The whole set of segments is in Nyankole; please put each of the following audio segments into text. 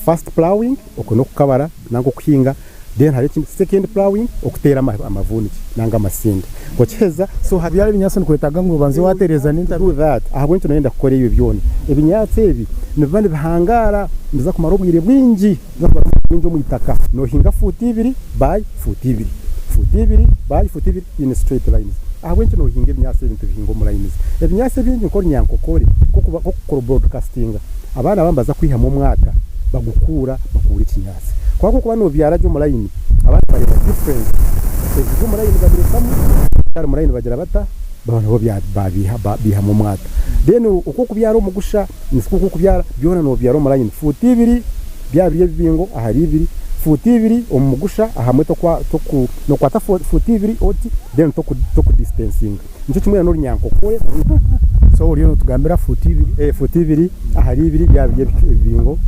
First ploughing, okwo n'okukabara nanga okuhinga, then hariho ekindi second ploughing, okuteera amavunike nanga amasinde. Okiheza, so hati. Kubyara ebinyaatsi nikwetaaga ngu obanze waatereeza n'entaro. Do that, ahabw'enki nooyenda kukora ebyo byona? Ebinyaatsi ebi nibiba nibihangaara, nibiza kumara obwire bwingi, nibiza kumara obwire bwingi omu itaka. Noohinga fuuti ibiri by fuuti ibiri, fuuti ibiri by fuuti ibiri in straight lines. Ahabw'enki noohinga ebinyaatsi ebi nitubihinga omu lines? Ebinyaatsi ebingi nk'orunyankokore, nk'okukora broadcastinga, Abaana abamwe nibaza kwihamu omwata bagukuura bakuura ekinyaatsi. Kwonka ku orikuba nobyara gye omu layini, abaana bareeba difference. Ebiri omu layini babirekamu, ebitari mu layini bagira bata? Baba nabo baihamu omwata. Then oku orikubyara omugusha nikwo oku orikubyara byona nobyara omu layini. Fuuti ibiri byaba biri ebibingo ahari ibiri, fuuti ibiri omu mugusha ahamwe nokwata fuuti ibiri oti then tokudistensinga. Nikyo kimwe na n'orunyankokore. So oriyo notugambira fuuti ibiri? Eh, fuuti ibiri ahari ibiri byaba biri ebibingo.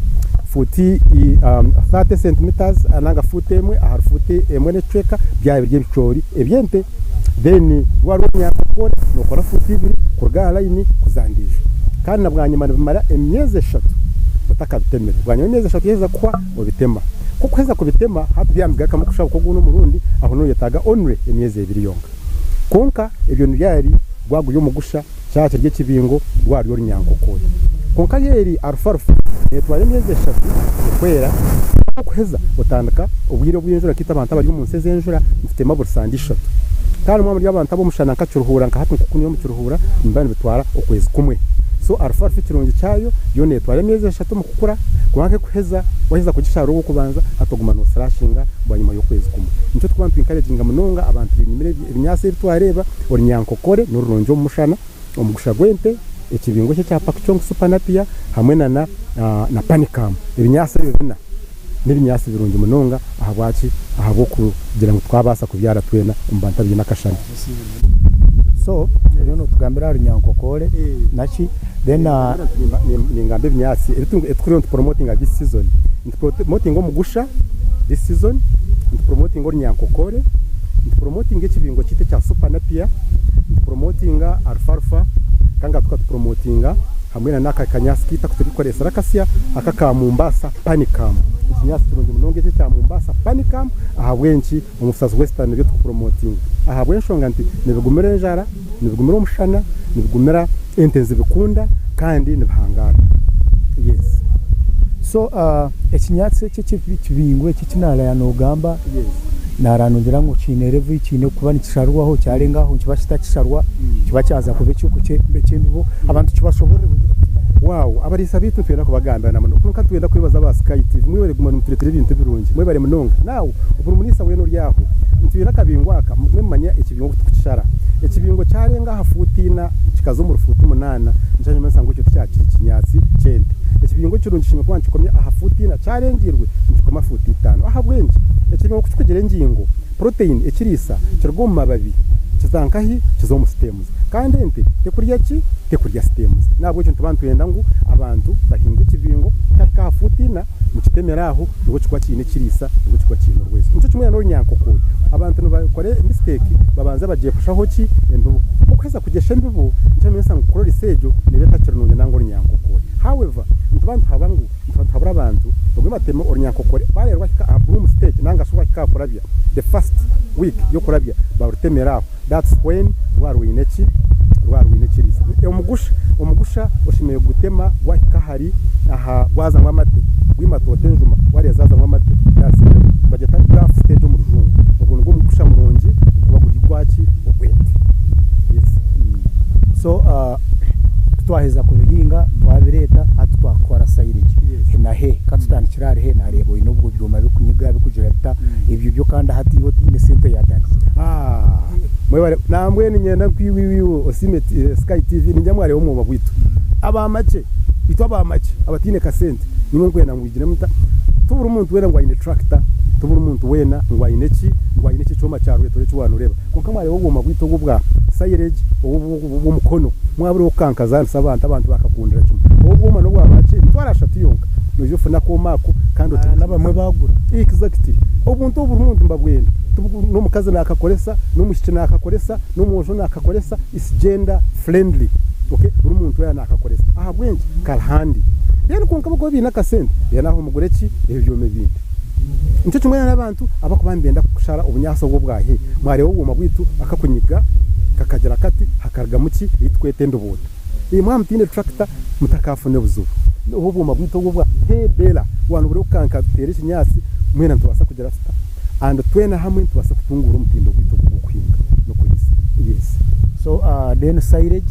Fuuti 30 centimeters nanga fuuti emwe ahari fuuti emwe n'ekicweka byaba biri ebicoori eby'ente. Then waaba ori orunyankokore nokora fuuti ibiri kuruga aha layini kuza aha ndiijo. Kandi na bwanyima nibimara emyezi eshatu otakabitemire. Bwanyima y'emyezi eshatu yaheza kuhwa obitema. Ku okuheza kubitema hati byaba nibigarukamu kushabuka ogundi omurundi aho noyetaaga only emyezi ebiri yonka. Kwonka ebyo nibyari gwaba guri omugusha, kyaba kiri ekibingo, rwaba ruri orunyankokore. Kwonka yo eri arufarufa neetwara emyezi eshatu okwera, kwonka okuheza otandika obwire obw'enjura nk'itwe abantu abari omu nsi ez'enjura nitutema buri sande ishatu. Kandi mwaba muri abantu ab'omushana nka Kiruhura nka hati nk'oku ndi omu Kiruhura nibiba nibitwara okwezi kumwe. So arufarufa ekirungi kyayo yo neetwara emyezi eshatu omu kukura kwonka ekuheza waheza kugisharura ogw'okubanza hati oguma noosirashinga bwanyima y'okwezi kumwe. Nikyo turikuba nitu encouraginga munonga abantu benyimire ebinyaatsi ebi twareeba, orunyankokore nirurungi omu mushana, omugusha gw'ente, ekibingo eki ekya Pakchong Super Napier hamwe na na Panicum. Ebinyaatsi ebyo bina n'ebinyaatsi birungi munonga ahabwaki? Ahabw'okugira ngu twabaasa kubyara twena omu bantu abaine akashana. So oriyo notugambira aha runyankokore naki then. Ningamba ebinyaatsi ebi turiyo nitu promotinga this season. Nitupromotinga omugusha this season, nitupromotinga orunyankokore, nitupromotinga ekibingo kyaitu ekya super napier, nitupromotinga alfalfa kandi ngaruka tukatupromotinga hamwe na n'aka kanyaatsi kaitu aku turikukoresera akasya aka aka Mombasa panicum. Ekinyaatsi kirungi munonga eki ekya Mombasa panicum ahabw'enki omu South Western nibyo turikupromotinga ahabw'enshonga nti nibigumira enjara, nibigumira omushana, nibigumira ente nizibikunda kandi nibihangaara. Yes. So ekinyaatsi eki ekibingo eki eki naaraba noogamba, naaraba ningira ngu kiine level ei kiine kuba nikisharwaho kyarenga aho nikiba kitakisharwa, kiba kyaza kuba eky'embibo, abantu kibashoboorore bongere kukimanya. Wow, abariisa baitu nitwenda kubagambira na munonga kwonka nitwenda kwebaza aba Sky TV mwebare kuguma nimutureetera ebintu birungi mwebare munonga. Now buri muriisa weena ori aho nitwenda akabingo aka mugume mumanye ekibingo oku turikukishara. Ekibingo kyarenga aha fuuti ina kikaza omuri fuuti munaana nikyo nikimanyisa ngu ekyo tikyakiri kinyaatsi ky'ente. Ekibingo ekirungi kishemereire kuba nikikomya aha fuuti ina kyarengyeirwe nikikoma fuuti itaano. Ahabw'enki? Ekibingo ku kirikugira engingo, protein, ekiriisa kiruga omu mababi kiza nkahi? Kiza omu stems. Kandi ente tekurya ki? Tekurya stems. N'ahabw'ekyo nituba nitwenda ngu abantu bahinge ekibingo kyahika aha fuuti ina mukitemere aho nibwo kikuba kiine ekiriisa, nibwo kikuba kiine orwezo. Nikyo kimwe n'orunyankokooyi. Abantu nibakora mistake babanza bagyehushaho ki? Embibo. Okuheza kugyesha embibo nikimanyisa ngu kurorisa egyo neeba etakiri nungi nangwa orunyankokooyi. However, nituba nituhaba ngu nituba nituhabura abantu bagume bateme orunyankokore bareeba rwahika aha bloom stage nanga shi rwahika aha kurabya, the first week y'okurabya barutemere aho. That's when rwaba rwine ki? Rwaba rwine ekiriisa. Omugusha, omugusha oshemereire kugutema gwahika ahari aha gwazamu amate, gwimata oti enjuma wareeba zazamu amate that's it. Nibagyeta dwarf stage omu rujungu. Ogwo nigwo mugusha murungi ogurikuba guri ogwaki? Ogw'ente. Yes. So kutwaheza kubihinga twabireeta hati twakora silage. Yes. Na hay, katutandikire ahari hay nareeba oyine obwo byoma bikunyiga bikugira bita, ebyo byo kandi hati iwe otiine sente yatandikire. Ah, mwebare nambwenu niinyenda ngu iwe iwe osiime Sky TV ningira mwareeba omwoba gwaitu. Abamakye, itwe abamakye abataine kasente nimwe nkwenda ngu igire muta ti buri muntu weena ngu aine tractor, ti buri muntu weena ngu aine ki, ngu aine eki ekyoma kya rweetoro eki waanoreeba. Kwonka mwareeba obwoma bwaitu obu obwa silage, obu obw'omukono, mwabura okukankazaanisa abantu, abantu bakakundira kimwe. Obu obwoma n'obwa bakye emitwaro ashatu yonka noija ofune akooma ako kandi ote. N'abamwe baagura. Exactly. Obuntu obu buri muntu nibabwenda. N'omukazi naakakoresa, n'omwishiki naakakoresa, n'omwojo naakakoresa, it's gender friendly. Okay, buri muntu weena naakakoresa. Ahabw'enki? Kari handy. Then kwonka abakuba baine akasente, then aho mugure ki? Ebyoma ebindi. Nikyo kimwe n'abantu abakuba nibenda kushara obunyaatsi obwo obwahe. Mwareeba obwoma bwaitu akakunyiga kakagira kati hakarugamu ki? Ei tukweta endoboota. Mwaba mutaine tractor mutakaafuna obuzibu. Obu obwoma bwaitu obu obwa hay baler waaba nobura kukanka kuteera ekinyaatsi mwena nitubaasa kugira tuta? And twena hamwe nitubaasa kutunguura omutindo gwaitu ogu ogw'okuhinga n'okuriisa. Yes. So then silage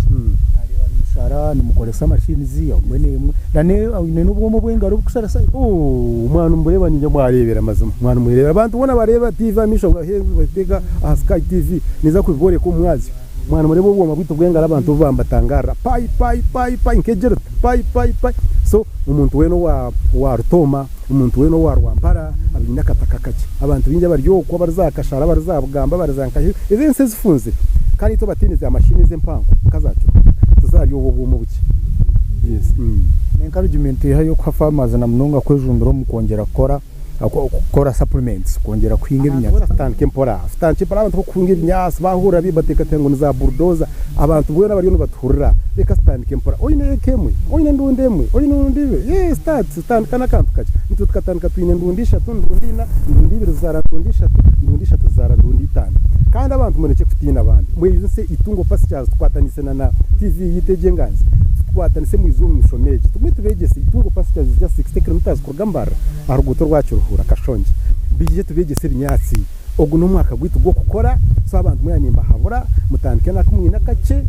nareeba nimushara nimukoresa machines obumwe nemwe na oine n'obwoma obw'engaro obukushara silage? Ooh mwana nimureeba niinyija mwareebera mazima mwana nimureebera abantu boona bareeba TV amaisho bateka aha Sky TV ninza kubibooreka omu mwazyo mwana nimureeba obwoma bwaitu bw'engaro abantu obu bambatangaarira pai pai pai pai nk'egirita pai pai pai so omuntu weena owa owa Rutooma omuntu weena owa Rwampara abaine akataka kakye abantu baingi abari okwo abari za Kashara abari za Bugamba abari za nkahi ezo ensi ezifunzire kandi itwe abataine za machine ezi empango nka za Kiruhura tuzarya obwo obwoma obukye yes. Ni encouragement eha ey'okuha farmers na munonga kwejumbira omu kwongyera kukora kukora supplements kwongyera kuhinga Abantu ebinyaatsi? boona tutandike mpora, tutandikye mpora abantu bokuhinga ebinyaatsi bahurira bateekateeka ngu ni za bulldozer abantu boona abariyo nibatuhurira reka tutandike mpora oine eka emwe, oine endundi emwe, oine endundi ibiri yes start tandika n'akantu kakye itwe tukatandika twine endundi ishatu, endundi ina, endundi ibiri zizaara endundi ishatu, endundi ishatu zizaara endundi itaano kandi abantu murekye kutiina bambi mweijuse Itungo Pastures tukwatanise na na TV yaitu egi enganzi tukwatanise mwije omu mishomo egi tugume tubeegyese Itungo Pastures is just 60 kilometres kuruga Mbarara aha ruguuto rwa Kiruhura Kashongye baije tubeegyese ebinyaatsi ogu n'omwaka gwaitu gw'okukora so abantu mwena nimbahabura mutandike n'aku mwine akakye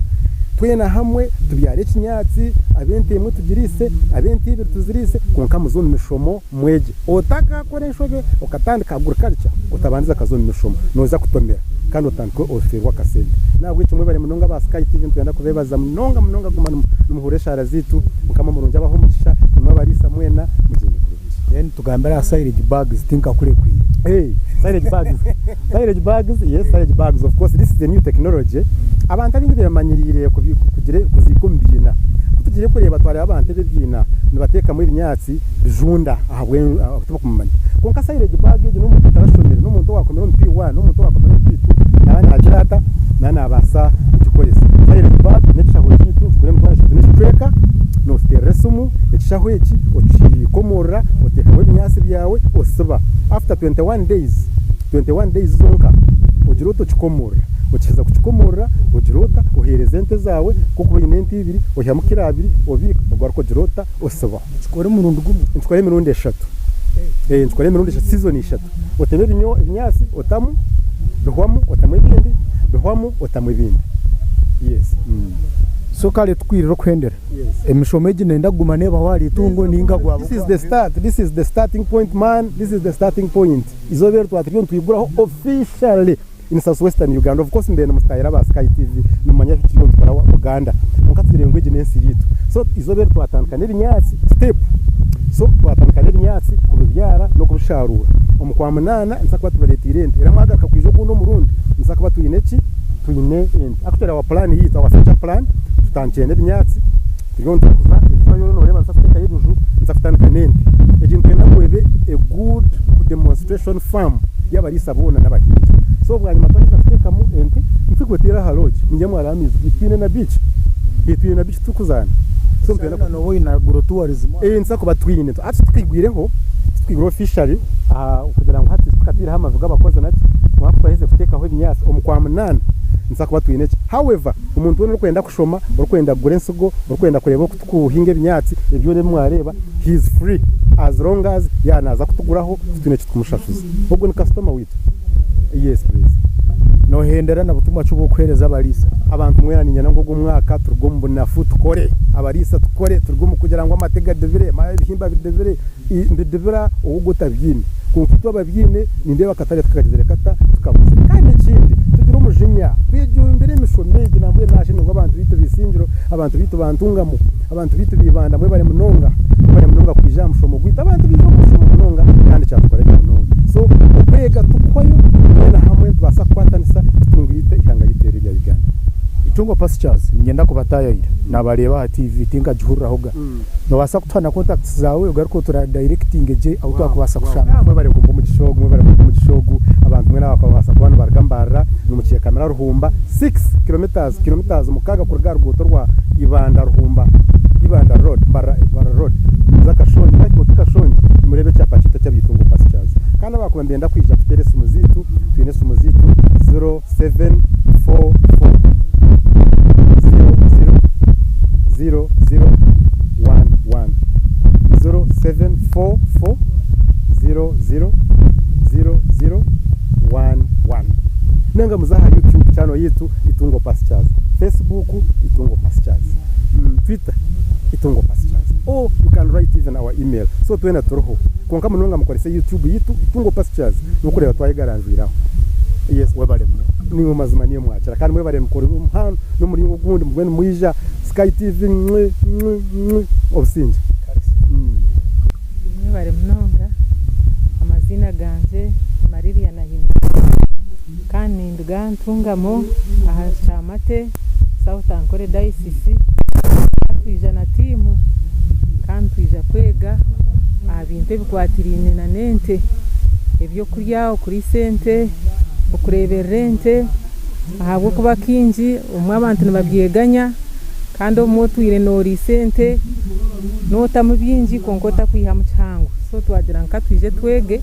twena hamwe tubyare ekinyaatsi ab'ente emwe tugiriise ab'ente ibiri tuziriise kwonka muze omu mishomo mwegye otakakora enshobe okatandika agriculture otabandize akaza omu mishomo noza kutomera kandi otandike ofeerwe akasente nahabwekyo mwebare munonga aba Sky TV nitwenda kubebaza munonga munonga kuguma nimuhurira eshaara zaitu mukama murungi abahe omugisha imwe abariisa mwena mugyende kurungi. Then tugambire aha silage bags tinkakurekwiire. Hey, silage bags. Silage bags, yes, silage bags of course this is a new technology. Abantu abaingi bemanyiriire kugire kuziika omu biina. Ku tugiire kureeba twareeba abantu ab'ebiina nibateekamu ebinyaatsi bijunda ahabwe tibakumanya. Kwonka silage bag egi n'omuntu otarashomire, n'omuntu owakomire omu P1, n'omuntu owakomire omu P2 naaba naagira ata? Naaba naabaasa kugikoresa. Silage bag n'ekishaho kyaitu nikigura emitwaro eshatu n'ekicweka, nookiteerera esimu, ekishaho eki okikomorora oteekamu ebinyaatsi byawe osiba. After 21 days, 21 days zonka ogira ota okikomorora. Okiheza kukikomorora ogira ota oheereza ente zaawe ku orikuba oine ente ibiri oihamu kiro abiri obiika ogaruka ogira ota osiba. Okikora omurundi gumwe? Nkikora emirundi eshatu. Nkikora emirundi eshatu, season ishatu. Otema ebinyaatsi otamu, bihwamu otamu ebindi, bihwamu otamu ebindi. Yes. So kare tukwirire okuhendera. Emishomo egi nenda kuguma nebaho ahari itungo ninga gwaba This is the start, this is the starting point man, this is the starting point. Izooba eri twaba turiyo nitwiguraho officially in South Western Uganda. Of course mbaire nimutahira aba Sky TV nimumanya eki turiyo nitukora Buganda. Kwonka tugire ngu egi n'ensi yaitu. So izooba eri twatandika n'ebinyaatsi step. So twatandika n'ebinyaatsi kubibyara n'okubisharuura. Omu Kwamunaana nituza kuba tubareeteire ente. Era mwagaruka kwija ogundi omurundi nituza kuba twine ki? Twine ente. Actually our plan yaitu, our future plan, tutandikire n'ebinyaatsi turiyo nitukuza ebiju ahi oriyo nooreeba nituza kuteekayo ebiju nituza kutandika n'ente. Egi nitwenda ngu ebe a good demonstration farm y'abariisa boona n'abahingi. So bwanyima twaheza kuteekamu ente nitukuteera aha lodge ningira mwareeba amaizi gaitu twine na beach, twine na beach turikuzaana. So nitwenda Shana nooba oine agro tourism aho. Nituza kuba twine hati titukigwireho titukigwireho officially kugira ngu hati titukataireho amaju g'abakozi naki kwonka kutwaherize kuteekaho ebinyaatsi omu Kwamunaana nituza kuba twine ki. However omuntu weena orikwenda kushoma, orikwenda kugura ensigo, orikwenda kureeba oku turikuhinga ebinyaatsi, ebyo byona ebi mwareeba, he is free as long as yaaba naaza kutuguraho titwine eki turikumushashuza. Ogwo ni kasitoma waitu. Yes please. Noohendera na butumwa ki obu orikuheereza abariisa? Abantu mwena niinyenda ngu ogu omwaka turuge omu bunafu tukore. Abariisa tukore turuge omu kugira ngu amate gadibire, manya ebihimba bidibire. Nibidibira ogu otabiine. Kwonka itwe ababiine nindeeba akatare tukakagizire kata tukabuzire. Kandi ekindi tugire omujinya twejumbire emishomo egi nambwenu nashemeriirwe abantu baitu ba Isingiro, abantu baitu ba Ntungamo, abantu baitu ba Ibanda mwebare munonga, mwebare munonga kwija aha mushomo gwaitu. Abantu baija omu mushomo munonga kandi kyatukora gye munonga. So okwega tikuhwayo, twena hamwe nitubaasa kukwatanisa tutungure eihanga ryaitu eri erya Uganda. Itungo. Itungo Pastures niinyenda kubataayayira. Naabareeba aha TV tinkagihurirahoga. Noobaasa kutuha na contacts zaawe ogaruke oturadirectinge gye ahu twakubaasa kushanga. Mwebare kumpa omugisha ogu, mwebare kumpa omugisha ogu. Abantu mwena abakubaasa kuba nibaruga Mbarara nimukiyekamira Ruhumba 6 kilometres, kilometres mukaaga kuruga aha ruguuto rwa Ibanda Ruhumba, Ibanda road, Mbarara Mbarara road nimuza Kashongi, mwahika oti Kashongi nimureeba ekyapa kyaitu ekya Itungo Pastures. Kandi abakuba nibenda kwija kuteera esimu zaitu, twine esimu zaitu 0744 00 0011 0744 00 0011 Ninga muze aha YouTube channel yaitu Itungo Pastures, Facebook Itungo Pastures, Twitter Itungo Pastures or you can write even our email. So twena turiho kwonka munonga mukorese YouTube yaitu Itungo Pastures nokureeba twayegaranjwire aho. Yes. Webale munonga. Niiwe mazima niiwe mwakira kandi mwebare mukore omuhanda n'omuringo ogundi mugwe nimwija Sky TV mwe mwe mwe obusingye. Mwebare munonga. Amaziina gangye ni Marilia Nahima kandi ninduga Ntungamo aha Kyamate South Ankole Diocese. Twija na tiimu kandi twija kwega aha bintu ebikwatiraine n'ente, ebyokurya, okuriisa ente, okureeberera ente ahabw'okuba kaingi obumwe abantu nibabyeganya kandi obumwe otwire nooriisa ente nootamu bingi kwonka otakwihamu kihango. So twagira ngu ka twije twege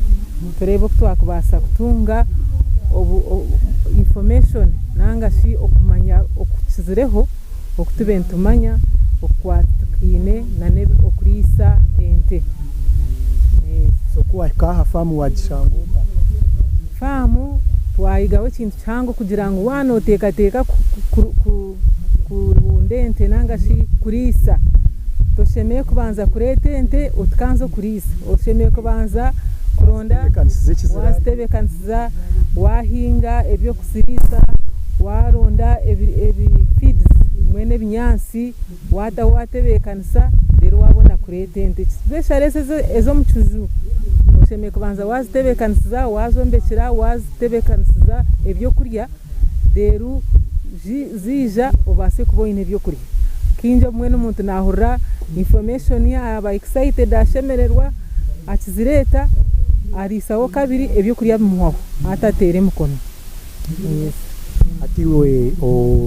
tureebe oku twakubaasa kutunga information ninga shi okumanya okukizireho oku tube nitumanya okukwatikaine n'okuriisa ente. So ku waahika aha faamu waagishanga ota? Faamu twayigaho ekintu kihango kugira ngu waaba nooteekateeka kurunda ente ninga shi kuriisa, toshemereire kubanza kureeta ente otikanza okuriisa. Oshemereire kubanza kuronda Wazitebeekanisiza eki ziraarye. wazitebeekanisiza, waahinga eby'okuziriisa, waaronda ebi feeds mbwenu ebinyaatsi waataho waatebeekanisa reero waabona kureeta ente. Especially ezi ez'omu kiju oshemereire kubanza waazitebeekanisiza, waazombekyera, waazitebeekanisiza ebyokurya reero ziija obaase kuba oine ebyokurya. Kaingi obumwe n'omuntu naahurira information aba excited ashemererwa akizireeta ariisaho kabiri ebyokurya bimuhwaho atateera emikono. Yes. Hati iwe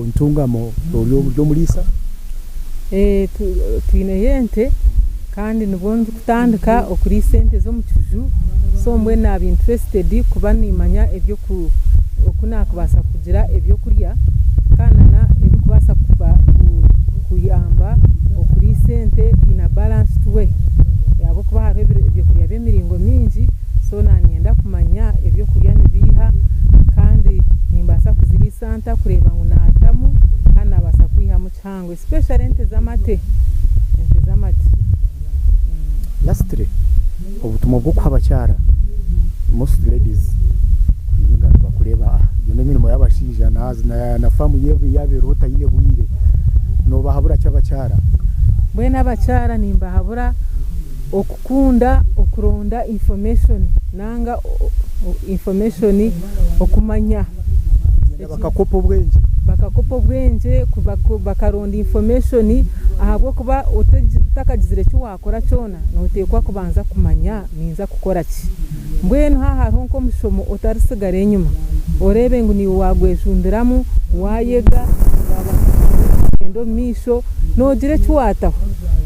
Ntungamo ori omuriisa? Twineyo ente kandi nibwo ndikutandika okuriisa ente z'omu kiju so mbwenu naaba interested kuba niimanya oku naakubaasa kugira ebyokurya kandi na ebirikubaasa kuyamba okuriisa ente in a balanced way ahabw'okuba hariho ebyokurya by'emiringo mingi so naaniinyenda kumanya ebyokurya nibiiha kandi nimbaasa kuziriisa nta kureeba ngu naatamu kandi naabaasa kwihamu kihango especially ente z'amate, ente z'amate. Lastly, obutumwa bw'okuha abakyara, most ladies kuhinga nibakureeba ah egyo n'emirimo y'abashaija na faamu yaaba eriho taine bwire. Noobahabura ki abakyara? Mbwenu abakyara nimbahabura okukunda okuronda information nanga information okumanya. Bakakopa obwengye. Bakakopa obwengye, bakaronda information ahabw'okuba otakagizire eki waakora kyona nooteekwa kubanza kumanya ninza kukora ki. Mbwenu haaba hariho nk'omushomo otaritsigara enyima oreebe ngu niiwe waagwejumbiramu waayega waabaasa kugyenda omu maisho noogira eki waataho.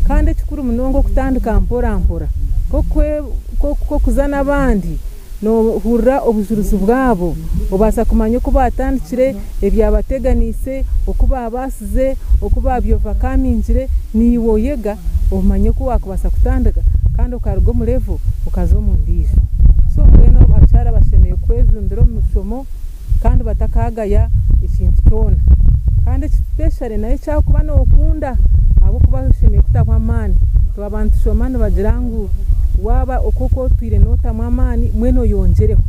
Kandi ekikuru munonga okutandika mpora mpora nk'okuza n'abandi noohurira obujurizi bwabo obaasa kumanya oku baatandikire, ebyabateganiise, oku baabaasize, oku baabyovakamingire, niiwe oyega omanye oku waakubaasa kutandika kandi okaruga omu level okaza omu ndiijo. So mbwenu abakyara bashemereire kwejumbira omu mishomo kandi batakaagaya ekintu kyona. Kandi especially nayo eki orikuba nookunda ahabw'okuba oshemereire kutaho amaani. Twaba nitushoma nibagira ngu waaba oku otwire nootamu amaani mbwenu oyongyereho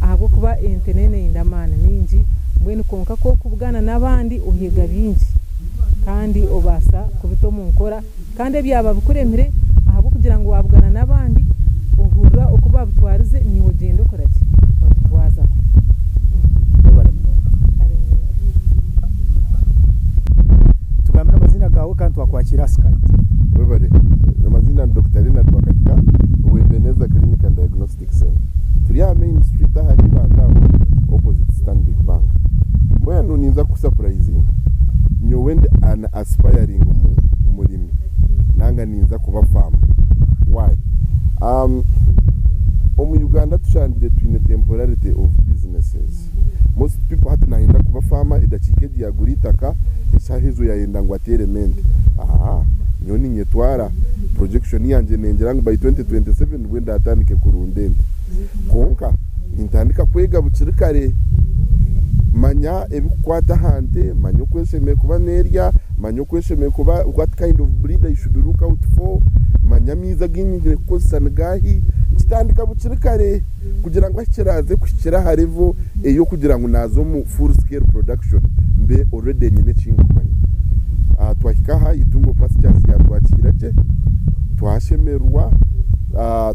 ahabw'okuba ente neyo neyenda amaani maingi mbwenu kwonka ku orikubugana n'abandi oyega bingi kandi obaasa kubita omu nkora kandi ebyaba bikuremire ahabw'okugira ngu waabugana n'abandi ohurira oku babitwarize naiwe ogyenda okora ki? Obitwaza kwe. Webale munonga. Tukwakiire aha Sky TV. Webare. Amaziina ni Dokita Leonard Bakahika owa Ebenezer Clinic and Diagnostic Centre. Turi aha main street ahari Ibanda aho opposite Stanbic Bank. Mbwenu ninza kukusapurayizinga. Nyowe ndi an aspiring murimi nanga ninza kuba farmer. Why? Omu Uganda tushangire twine temporarity of businesses. Most people hati nayenda kuba farmer edakiika egi yagura eitaka eshaaha ezo yayenda ngu ateeremu ente. Ahaa nyowe ninyetwara projection yangye nengira ngu by 2027 nibwo ndatandike kurunda ente. Kwonka nintandika kwega bukiri kare. Manya ebikukwata aha nte, manya oku eshemereire kuba nerya, manya oku eshemereire kuba what kind of breed I should look out for, manya amaizi agu nyine kukozesa ni gaahi. Nkitandika bukiri kare kugira ngu ahu kiraaze kuhikira aha level ey'okugira ngu naaza omu full scale production mbe already nyine eki nkumanya. Twahika aha Itungo Pastures yaatwakiira gye, twashemererwa,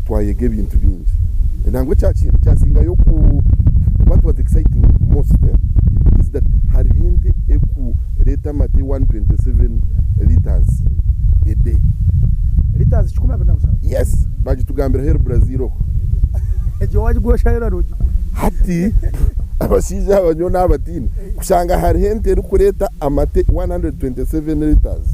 twayega ebintu bingi. Nangwa ekyasingayo ku what was exciting most is that hariho ente erikureeta amate 127 litres a day. Litres 127? Yes, baagitugambira aheeru Brazil okwo. Egyo waagigura oshaaha yoona noogigura. Hati abashaija aba nyowe naabatiina kushanga hariho ente erikureeta amate 127 litres.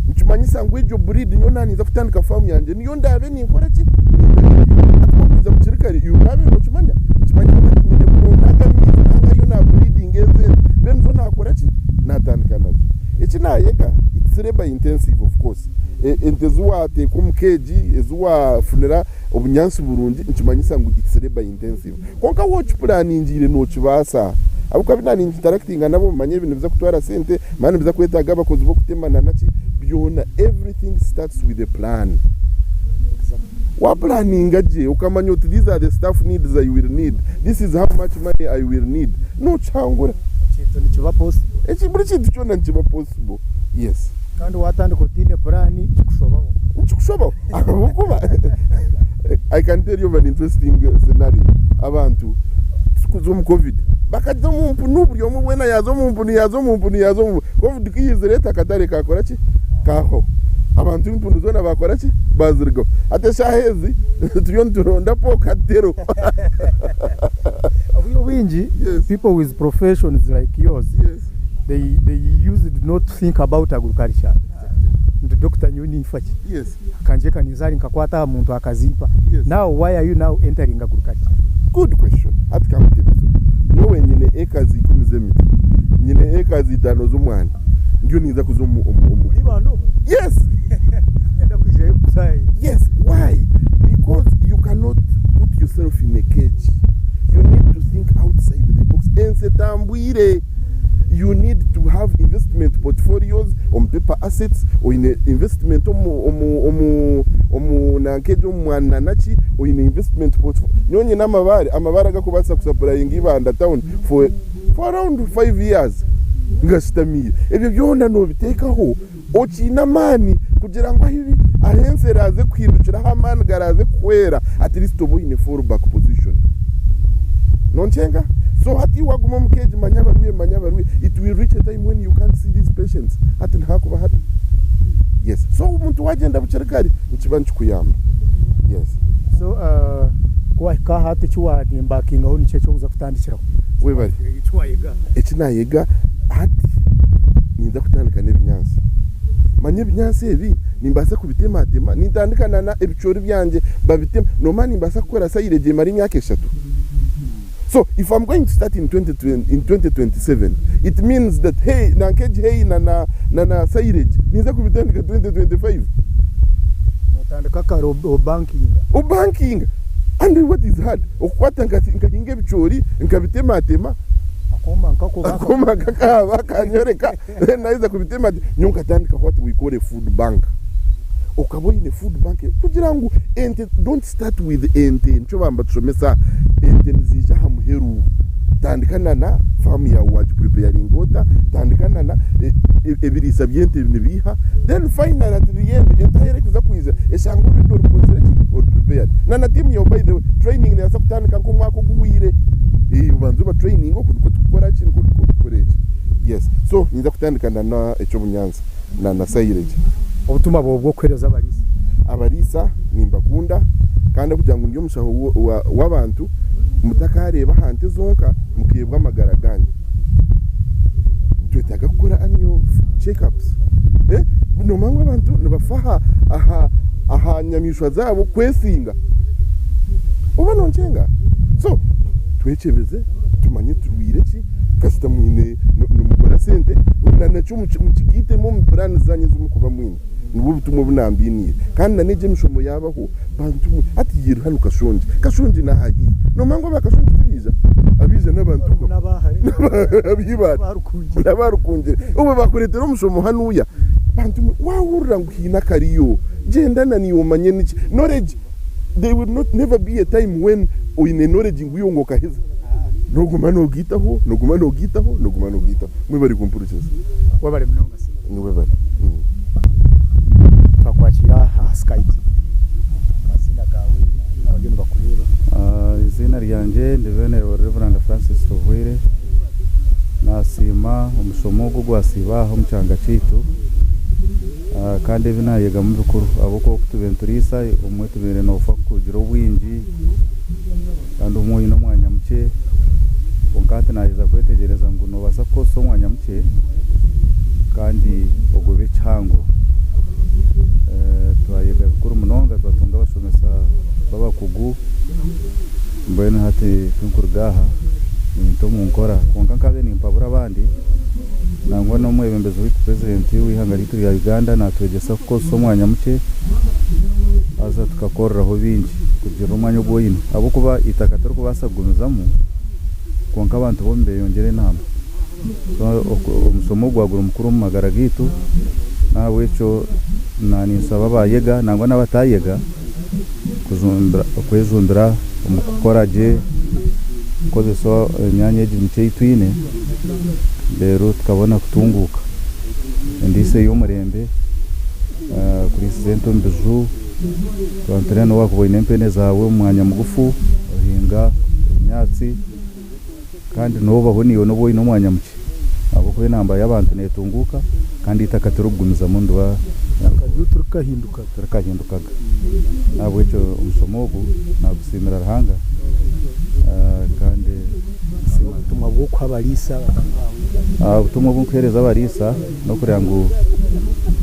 Nikimanyisa ngu egyo breed nyowe naaba ninza kutandika faamu yangye niyo ndaabe ninkora ki? Ninda Hati wakwija bukiri kare iwe okaabaire nookimanya, nikimanyisa ngu hati nyine kuronda aga amaizi nanga ahu naaburidinga ezi ente mbwenu nizo naakora ki? Naatandika nazo. Eki naayega it's labour intensive of course. Ente ezi waateeka omu keegi, ezi waafunira obunyaatsi burungi nikimanyisa ngu it's labour intensive. Kwonka waaba okipuraningiire nookibaasa. Ahabw'okuba abu naaba nintaraktinga nabo manya ebi nibiza kutwara sente, manya nibiza kwetaaga abakozi b'okutema na naki, byona everything starts with a plan. Waapuraninga gye okamanya oti these are the staff needs I will need, this is how much money I will need, nookihangura. Ekintu nikiba possible. Buri kintu kyona nikiba possible, yes. Kandi waatandika otaine puraani nikikushobaho. Nikikushobaho ahabw'okuba I can tell you of an interesting scenario. Abantu turikuza omu covid bakaza omu mpunu buri omwe weena yaaza omu mpunu yaaza omu mpunu yaaza omu mpunu. Covid ku yaizire eti akatare kaakora ki? Kaahwaho. Abantu empunu zoona baakora ki? Baazirugaho. Hati eshaaha ezi turiyo nituronda pork hati teriho. Obwire obwingi Yes. people with professions like yours Yes. They they used not to think about agriculture nti doctor nyowe ninfa ki Yes. kangye kanizari nkakwata aha muntu akazimpa Yes. now why are you now entering agriculture? Good question. Hati kankutebezeho. Nyowe nyine acres ikumi z'emiti. Nyine acres itaano z'omwani. Ndiyo ninza kuza omu omu omu. Ori Ibanda omu? Yes. Niinyenda kwijayo kukusaayira. Yes. Why? Because you cannot put yourself in a cage. You need to think outside the box. Ensi etambwire. You need to have investment portfolios omu paper assets, oine investment omu omu omu omu nanka egyo omu mwani na naki, oine investment portfolio. Nyowe nyine amabaare, amabaare agakubaasa kusapurayinga Ibanda town for for around 5 years ngashutamiire. Ebyo byona nobiteekaho okiine amaani kugira ngu ahi ahu ensi eraaze kuhindukira ahu amaani garaaze kuhwera at least obe oine fall back position. Nonkyenga? So hati waguma omu keegi manya abarwaire manya abarwaire it will reach a time when you can't see these patients hati nihakuba hati. Yes. So omuntu wagyenda bukiri kare nikiba nikikuyamba. Yes. So ku wahika aha hati eki waembarkingaho niki eki orikuza kutandikiraho? Webare. Eki wayega? Eki nayega hati ninza kutandika n'ebinyaatsi. Manya ebinyaatsi ebi nimbaasa kubitematema nintandika na ebicoori byangye babitema noomanya nimbaasa kukora silage emare emyaka eshatu. So if I'm going to start in 2027 it means that hay nanka egi hay na na na na silage ninza kubitandika 2025. Notandika kare obankinga. Obankinga and what is hard okukwata nkahinga ebicoori nkabitematema Akooma nkako akooma nkakahaba kanyoreka then naheza kubitematema nyowe nkatandika what we call a food bank. Okaba oine food bank kugira ngu ente don't start with ente nikyo baba nibatushomesa ente niziija aha muheru tandika na na faamu yaawe waagipuripeyaringa ota tandika na na ebiriisa by'ente nibiiha then finally at the end ente ahu erikuza kwija eshanga already orikozire ki ori prepared na na tiimu yaawe by the way training neebaasa kutandika nk'omwaka oguhweire obanze obatrayininge oku nikwo turikukora ki nikwo turikukora eki yes so ninza kutandika na na eky'obunyaatsi. na na silage. Obutumwa bwawe bw'okuheereza abariisa? Abariisa nimbakunda kandi ahabw'okugira ngu ndi omushaho w'abantu, mutakareeba aha nte zonka mukeebwa amagara gaanyu. Nitwetaaga kukora annual check ups. Noomanya ngu abantu nibafa aha aha nyamaishwa zaabo kwesinga. Oba nonkyenga? So twekyebeze tumanye turwaire ki, kasita mwine nimukora sente na nakyo mukigaitemu omu puraani zaanyu ezi murikuba mwine. Nibwo butumwa obu nambainiire. Kandi na n'egyo emishomo yaabaho, bantu mwe, hati yairu hanu Kashongye. Kashongye n'aha haihi. Noomanya ngu aba Kashongye tibaija? Abaija n'abantu ab'eibaare n'aba Rukungiri. Obwo baakureetera omushomo hanuuya. Bantu mwe, waahurira ngu haine akariyo, gyenda na naiwe omanye niki. Knowledge, there will not never be a time when oine knowledge ngu iwe ngu okaheza. Nooguma noogaitaho, nooguma noogaitaho, nooguma noogaitaho. Mwebare kumpurikiza. Webare munonga sebo. Niwebare. Twakwakira aha Sky TV. Amaziina gaawe abariyo nibakureeba. Eiziina ryangye ndi Venerable Rev. Francis Tobwire. Nasiima omushomo ogu ogwasiiba aha omu kyanga kyaitu kandi ebi nayegamu bikuru ahabw'okuba oku tubaire nituriisa obumwe tubaire noofa kugira obwingi kandi obumwe oine omwanya mukye kwonka hati naheza kwetegyereza ngu noobaasa kukozesa omwanya mukye kandi ogobe ekihango. Twayega bikuru munonga twatunga abashomesa b'abakugu mbwenu hati kunkuruga aha ninta omu nkora kwonka nkabe nimpabura abandi nangwa n'omwebembezi waitu purezidenti w'eihanga ryaitu rya Uganda natwegyesa kukozesa omwanya mukye haza tukakoreraho bingi kurugiirira omwanya ogu oine ahabw'okuba eitaka torikubaasa kugumizamu kwonka abantu bo nibeyongyera enamba. So omushomo ogwa guri mukuru omu magara gaitu nahabwekyo naninsaba abayega nangwa nabatayega kwejumbira omu kukora gye kukozesa emyanya egi mikye ei twine reero tukabona kutunguuka. Endiisa ey'omurembe, kuriisiza ente omu biju, twaba nitureeba n'obu waakuba oine empene zaawe omu mwanya mugufu ohinga ebinyaatsi kandi noobaho naiwe n'obu oine omwanya mukye ahabw'okuba enamba y'abantu neetunguuka kandi eitaka tirikugumizamu niriba tirikahindukaga. N'ahabw'ekyo omushomo ogu naagusiimira Ruhanga kandi nsiima. Obutumwa bw'okuha abariisa bataahi baawe. Obutumwa obu nkuheereza abariisa n'okureeba ngu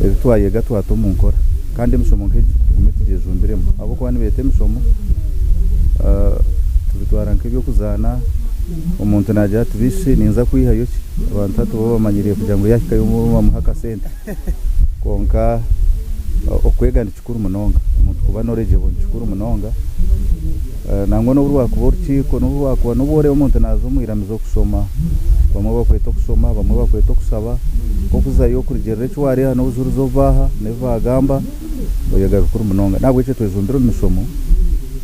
ebi twayega twata omu nkora kandi emishomo nk'egi tugume tugyejumbiremu ahabw'okuba nibeeta emishomo tubitwara nk'eby'okuzaana omuntu naagira ati bishi ninza kwihayo ki abantu hati bo bamanyiriire kugira ngu yaahikayo bamuhe akasente kwonka okwega ni kikuru munonga omuntu kuba knowledgeable ni kikuru munonga Nangwa n'obu rwakuba orukiiko, n'obu rwakuba n'obu oreeba omuntu naaza omu iramizo kushoma, bamwe bakweta okushoma, bamwe bakweta okushaba, nk'okuzayo kurugiirira eki waareeba n'obujurizi obu baaha n'ebi baagamba, oyega bikuru munonga. N'ahabw'ekyo twejumbire omu mishomo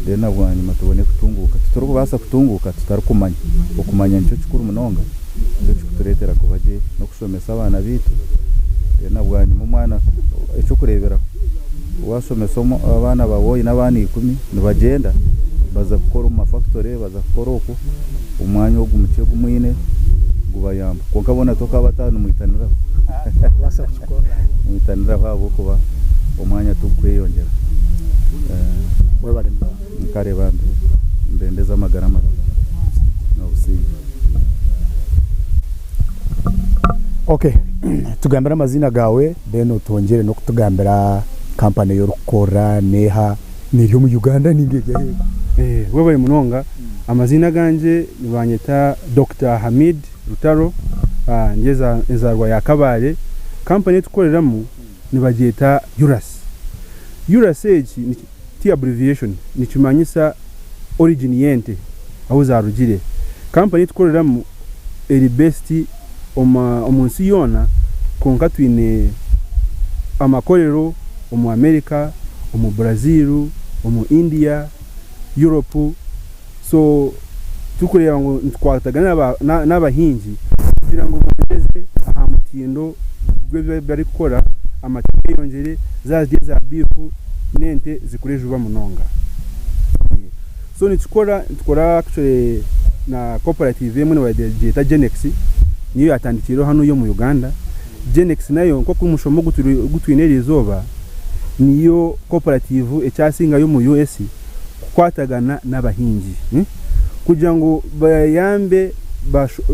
then na bwanyima tubone kutunguuka. Titurikubaasa kutunguuka tutarikumanya. Okumanya nikyo kikuru munonga, nikyo kirikutureetera kuba gye n'okushomesa abaana baitu then na bwanyima omwana eky'okureeberaho. Waashomesa abaana baawe oine abaana ikumi, nibagyenda baza kukora omu mafakitore, baza kukora okwo, omwanya ogu mukye ogu mwine gubayamba. Kwonka boona tokaabata nimwitaniraho. Nimwitaniraho ahabw'okuba omwanya tigukweyongyera. Nkareeba nibendeza amagara marungi n'obusingye. Ok, tugambire amaziina gaawe then otwongyere n'okutugambira kampani ei orikukorera neeha, n'eri omu Uganda ninga eri aheeru? Webare munonga, amaziina agangye nibanyeta Dokita Hamid Rutaro, ndi enzaarwa ya Kabale, kampani ei tukukoreramu nibagyeta URAS. URAS egi ti abbreviation, nikimanyisa origin y'ente ahu zaarugire. Kampani ei tukukoreramu eri based omu nsi yoona kwonka twine amakorero omu America, omu Brazil, omu India, Europe so turikureeba ngu nitukwatagana n'abahingi kugira ngu bongyeze aha mutindo gw'ebi barikukora amate geyongyere zaaba ziri eza biifu n'ente zikure juba munonga. So nitukora nitukora actually na cooperative emwe nibagyeta Genex niyo yatandikireho hanuya omu Uganda. Genex nayo nk'oku omushomo ogu turi ogu twine eriizooba niyo cooperative ekyasingayo omu US kukwatagana n'abahingi kugira ngu bayambe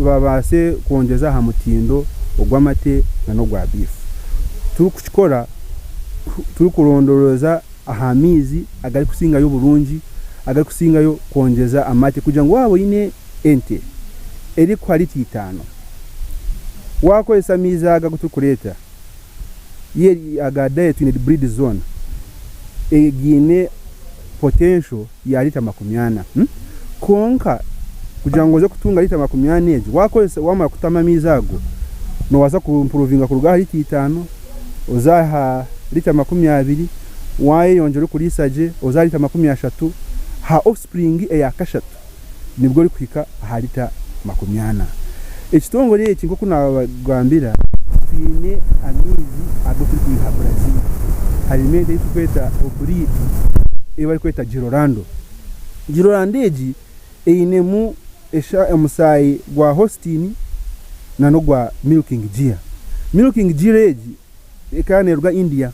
babaase kwongyeza aha mutindo ogw'amate n'ogwa beef. Turikukikora turikurondorooza aha maizi agarikusingayo oburungi, agarikusingayo kwongyeza amate kugira ngu waaba oine ente erikuha lita itaano, waakozesa amaizi aga agu turikureeta, aga diet twine breeds zoona, gaine potential ya lita 40. Kwonka kugira ngu oze kutunga lita 40 egyo, waakozesa waamara kutamu amaizi ago, noobaasa ku improvinga kuruga aha lita itaano oze aha lita 20, waayeyongyera orikuriisa gye oze aha lita 30, aha offspring eya kashatu nibwo orikuhika aha lita 40. Ekitongore eki nk'oku naabagambira twine amaizi agu turikwiha Brazil. Harimu ente ei turikweta obreed ei barikweta Girolando. Girolando egi einemu omusaayi gwa Holstein n'ogwa Milking Gir. Milking Gir egi ekaba neeruga India.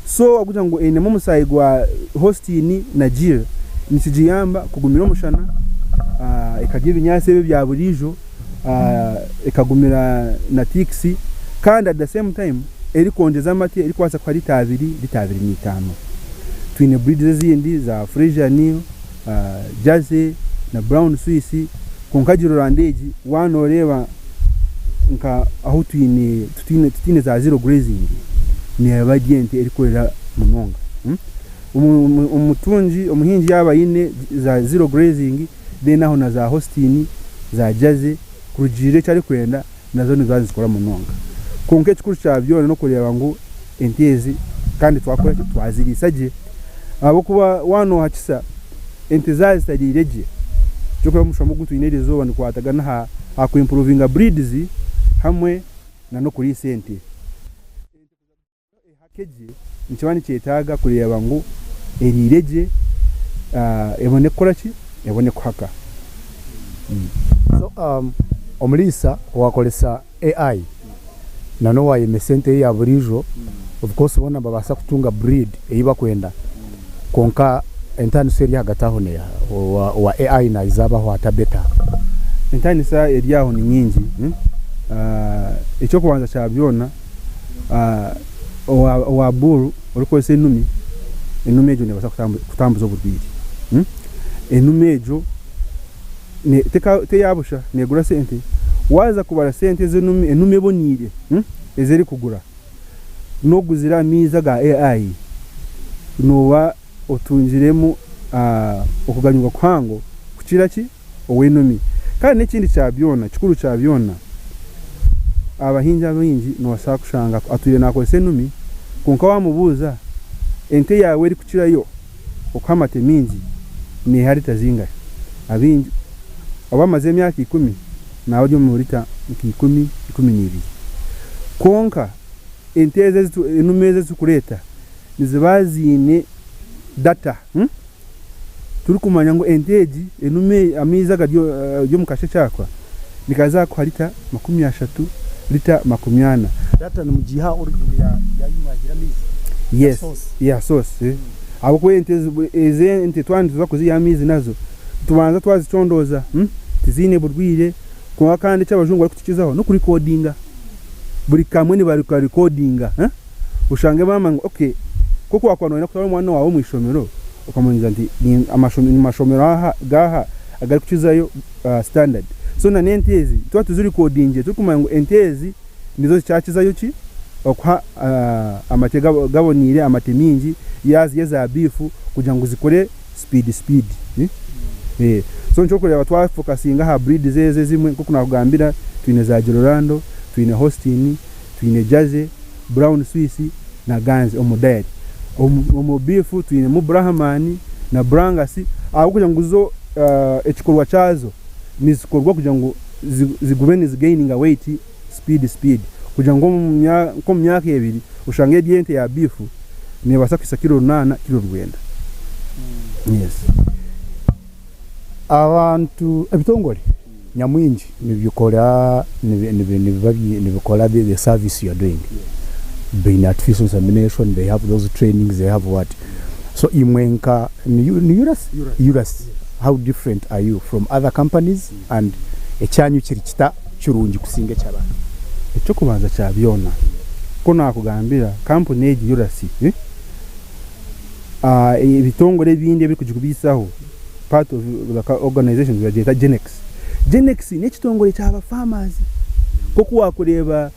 So ahabw'okugira ngu einemu omusaayi gwa Holstein na Gir, nikigiyamba kugumira omushana, ekarya ebinyaatsi ebi ebya buriijo, ekagumira na ticks kandi at the same time erikwongyeza amate erikubaasa kuha lita abiri, lita 25. Twine breeds ezindi za Friesian, Jersey na Brown Swiss kwonka Girolando egi waaba nooreeba nka ahu twine tutaine za zero grazing neeba eri ente erikwera munonga. Omutungi omuhingi yaaba aine za zero grazing then aho na za Holstein, za Jersey kurugiirira eki arikwenda nazo niziba nizikora munonga. Kwonka ekikuru kya byona n'okureeba ngu ente ezi kandi twakora ki twaziriisa gye ahabw'okuba waaba noohakisa ente zaaba zitariire gye, eky'okureeberaho omushomo ogu twine eriizooba nigukwatagana aha ku improvinga breeds hamwe n'okuriisa ente. Ehake gye nikiba nikyetaaga kureeba ngu eriire gye ebone kukora ki? Ebone kuhaka. So omuriisa owakoresa AI na n'owayemesa ente ye ya buriijo of course boona nibabaasa kutunga breed ei bakwenda kwonka entaaniso eri ahagati aho neeha? Owa AI naiza abaho ata better? Entaanisa eri aho ni nyingi. Eky'okubanza kya byona owa bull orikukozesa enumi, enumi egyo nebaasa kutambuza oburwaire. Enumi egyo teyabusha negura sente. Waaza kubara sente ezi enumi eboneire ezi erikugura n'oguzire amaizi aga AI nooba otungiremu okuganyirwa kuhango kukira ki? Ow'enumi. Kandi n'ekindi kya byona, kikuru kya byona, abahingi abaingi noobaasa kushanga atwire naakozesa enumi, kwonka waamubuuza ente yaawe erikukirayo okuha amate maingi neeha lita zingahi? Abaingi obu amazire emyaka ikumi naaba ari omu lita nka ikumi, 12. Kwonka ente ezi, enumi ezi ezirikureeta niziba ziine data. Turikumanya ngu ente egi enume amaizi agari omu kashekye aka nikaza kuha lita 30, lita 40. Data nimugiiha aha origin ya ahu mwaihire amaizi? Yes, ya source. Ahabw'okuba ente ezi ente twaba nituza kuziiha amaizi nazo nitubanza twazicondooza tiziine burwaire kwonka kandi eki abajungu barikutukizaho n'okurikodinga. Buri kamwe nibarikarikodinga. Oshange baamanya ngu okay nk'oku waakuba nooyenda kutwara omwana waawe omu ishomero okamubuuza nti ni mashomero gaaha agarikukizayo standard. So na n'ente ezi twaba tuzirikodingire turikumanya ngu ente ezi nizo zikyakizayo ki okuha amate gaboneire, amate maingi yaaba ziri eza biifu kugira ngu zikore speed speed. So nikyo orikureeba twafokasinga aha breeds ezo ezimwe nk'oku naakugambira twine za Girolando, twine Holstein, Twine Jersey, Brown Swiss na Guernsey omu dairy. Omu beef twinemu Brahman na Brangus ahabw'okugira ngu zo ekikorwa kyazo nizikorwa kugira ngu zigume nizigaininga weight speed speed kugira ngu nk'omu myaka ebiri oshange eri ente ya beef nebaasa kuhitsya kiro runaana kiro rwenda. Yes. Abantu, ebitongore. Nyamwingi nibikora nibiba nibikora the service you are doing. Baine artificial insemination, they have those trainings, they have what. So imwe nka ni URAS? URAS. How different are you from other companies and ekyanyu kiri kita kirungi kusinga eky'abandi? Eky'okubanza kya byona, ku naakugambira kampuni egi URAS, ebitongore ebindi ebirikugikubiisaho part of the organisation nibagyeta Genex. Genex n'ekitongore kya ba farmers nk'oku waakureeba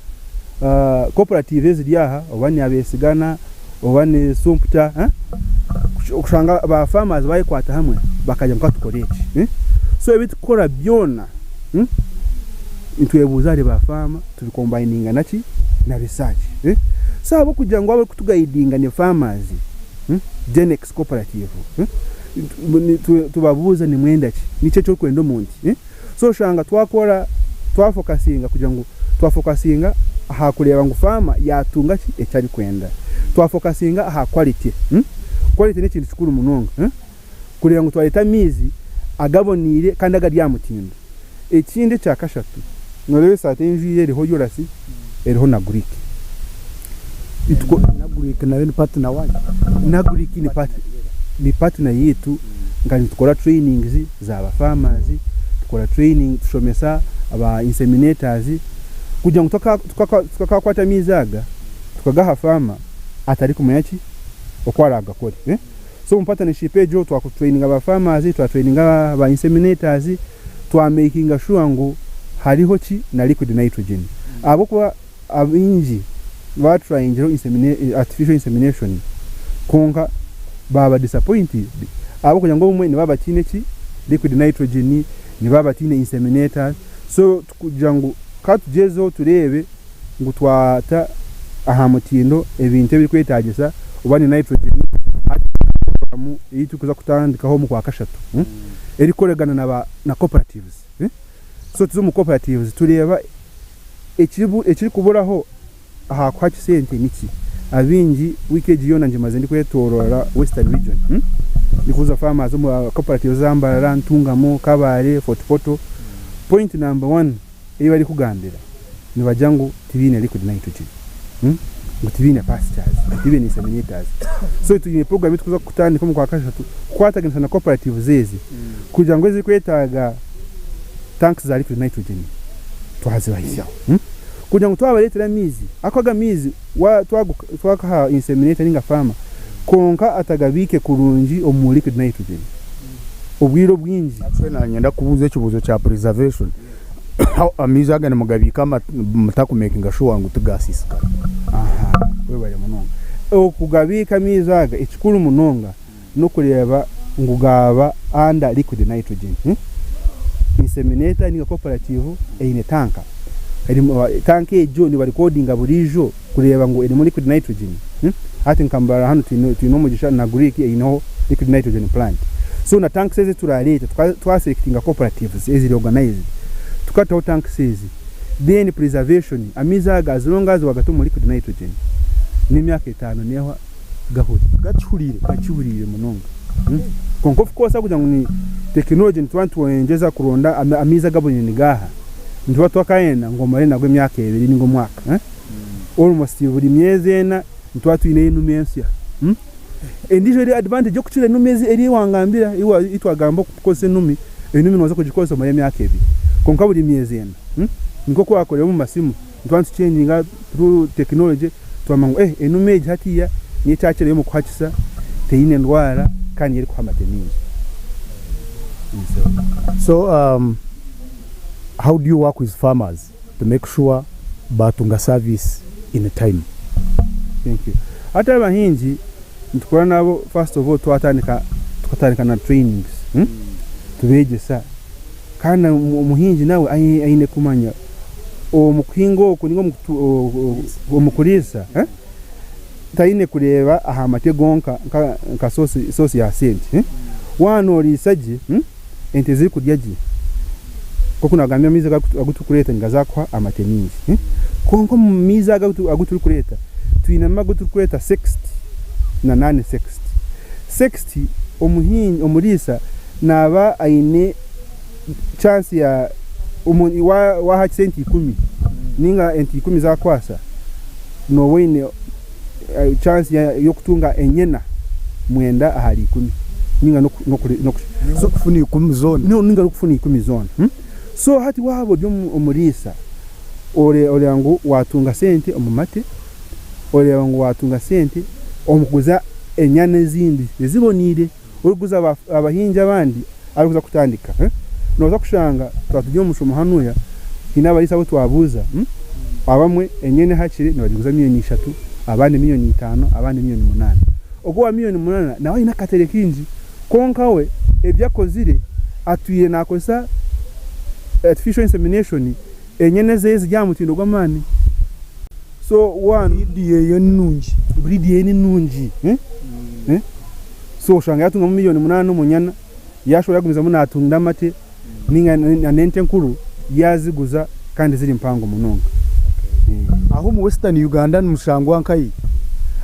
cooperative eziri aha oba ni Abesigana oba ni Sumpta okushanga ba farmers bayekwata hamwe bakagira ngu ka tukore eki. So ebi turikukora byona nitwebuuza ahari ba farmer tubikombayininga naki na research. So ahabw'okugira ngu abarikutugayidinga ni farmers, Genex cooperative, tubabuuza nimwenda ki, niki eki orikwenda omu nti. So oshanga twakora twafokasinga kugira ngu twafokasinga aha kureeba ngu farmer yaatunga ki eki arikwenda. Twafokasinga aha quality, quality n'ekintu kikuru munonga kureeba ngu twareeta amaizi agaboneire kandi agari aha mutindo. Ekindi ekya kashatu, nooreeba esaati ei njwaire eriho Urasi eriho na Greek. Na Greek nayo ni partner waanyu? Na Greek ni partner yaitu nka nitukora trainings za ba farmers, tukora training tushomesa aba inseminators kugira ngu tutakakwata amaizi aga tukagaha farmer atarikumanya ki oku aragakore. So omu partnership egyo twakutraininga ba farmers, twatraininga ba inseminators, twa makinga sure ngu hariho ki na liquid nitrogen ahabw'okuba abaingi batrayingireho artificial insemination kwonka baaba disappointed ahabw'okugira ngu obumwe nibaba bataine ki liquid nitrogen, nibaba bataine inseminators so kugira ngu katugyezeho tureebe ngu twata aha mutindo ebintu ebirikwetaagisa oba ni nitrogen hati puroguraamu ei turikuza kutandikaho omu Kwakashatu erikukoragana na cooperatives. So tuza omu cooperatives tureeba ekirikuburaho aha kuha kisente niki. Abaingi wiiki egi yoona ngimaze ndikwetooroora Western Region ndikubuuza farmers omu cooperatives eza Mbarara, Ntungamo, Kabale, Fort Portal. Point number one ei barikugambira nibagira ngu tibaine liquid nitrogen, ngu tibaine pastures, ngu tibaine inseminators. So twine program ei turikuza kutandika omu Kwakashatu kukwataganisa na cooperatives ezi kugira ngu ezirikwetaaga tanks za liquid nitrogen twazibahisyaho kugira ngu twabareetera amaizi, ahakuba ago amaizi twagaha inseminator ninga farmer kwonka atagabiike kurungi omu liquid nitrogen obwire obwingi. Actually nanyenda kubuuza ekibuuzo kya preservation. Amaizi aga nimugabiika muta ku makinga sure ngu tigasiisikara? Aha, webare munonga. Okugabiika amaizi aga ekikuru munonga n'okureeba ngu gaaba under liquid nitrogen. Inseminator ninga cooperative eine tanka. Tanka egyo nibarekodinga buriijo kureeba ngu erimu liquid nitrogen. Hati nka Mbarara hanu twine omugisha na Greek eineho liquid nitrogen plant. So na tanks ezi eziturareete twa selectinga cooperatives eziri organized tukataho tanks ezi then preservation amaizi aga as long as wagata omu liquid nitrogen n'emyaka etaano nehwa gahuriire. Gakihuriire? Gakihuriire munonga. Kwonka of course ahabw'okugira ngu ni technology nituba nitwongyeza kuronda amaizi agaboniire nigaaha, nituba twakayenda ngu omare nago emyaka ebiri ninga omwaka. Almost buri myezi ena nituba twineyo enume ensya. Endiijo eri advantage y'okukira enume ezi eri ei wangambira ei twagamba okukozesa enumi, enumi nooza kugikozesa omare emyaka ebiri kwonka buri myezi ena. Nikwo wakorera omu masimu nituba nituchenjinga through technology twamanya ngu enume egi hatiiya niyo ekyakireyo omu kuhakisa, teine ndwara kandi niyo erikuha amate maingi. So how do you work with farmers to make sure baatunga service in time? Thank you. Hati abahingi nitukora nabo first of all twatandika tukatandika na trainings tubeegyesa kandi omuhingi nawe aine kumanya omu kuhinga oku ninga omu kuriisa taine kureeba aha mate gonka nka source ya sente. Waaba noriisa gye ente zirikurya gye, nk'oku naagambire amaizi agu turikureeta nigaza kukuha amate maingi. Kwonka omu maizi ago agu turikureeta twinemu agu turikweta sexed na non sexed. Sexed omuriisa naaba aine chance ya. Omu wa wahakisa ente ikumi ninga ente ikumi zakwasa noba oine chance y'okutunga enyena mwenda ahari ikumi ninga noku noku noku Ninga okufuna ikumi zoona. Ninga n'okufuna ikumi zoona. So hati waaba ori omuriisa oreeba ngu waatunga sente omu mate, oreeba ngu waatunga sente omu kuguza enyana ezindi eziboneire, orikuguza abahingi abandi abarikuza kutandika. Nooza kushanga twaba turi omu mushomo hanuya haine abariisa abu twabuuza, abamwe enyana ehakire nibagiguza miriyoni ishatu, abandi miriyoni itaano, abandi miriyoni munaana. Ogwo owa miriyoni munaana nawe aine akatere kaingi kwonka we ebi akozire atwire naakozesa artificial insemination enyana ezeye ziri aha mutindo gw'amaani. So one. Breed yeeye ni nungi. Breed yeeye ni nungi. So oshanga yaatungamu miriyoni munaana omu nyana, yaashobola yagumizamu naatunda amate ninga n'ente enkuru yaaziguza kandi ziri mpango munonga. Aho omu Western Uganda nimushangwa nkahi?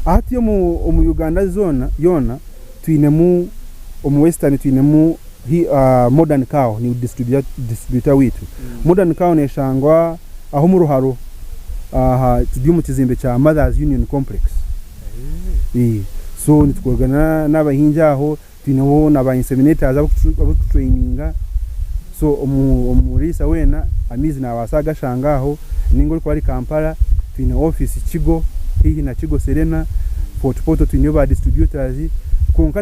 Hati omu Uganda zoona yoona twinemu omu Western twinemu Modern Cow ni distributor waitu. Modern Cow neshangwa aho omu Ruharo aha turi omu kizimbe kya Mothers Union Complex. So nitukoragana n'abahingi aho twineho na ba inseminators abarikututraininga so omuriisa weena amaizi nabaasa kugashanga aho ninga orikuba ari Kampala twine office Kigo haihi na Kigo Serena, Fort Portal twineyo ba distributors kwonka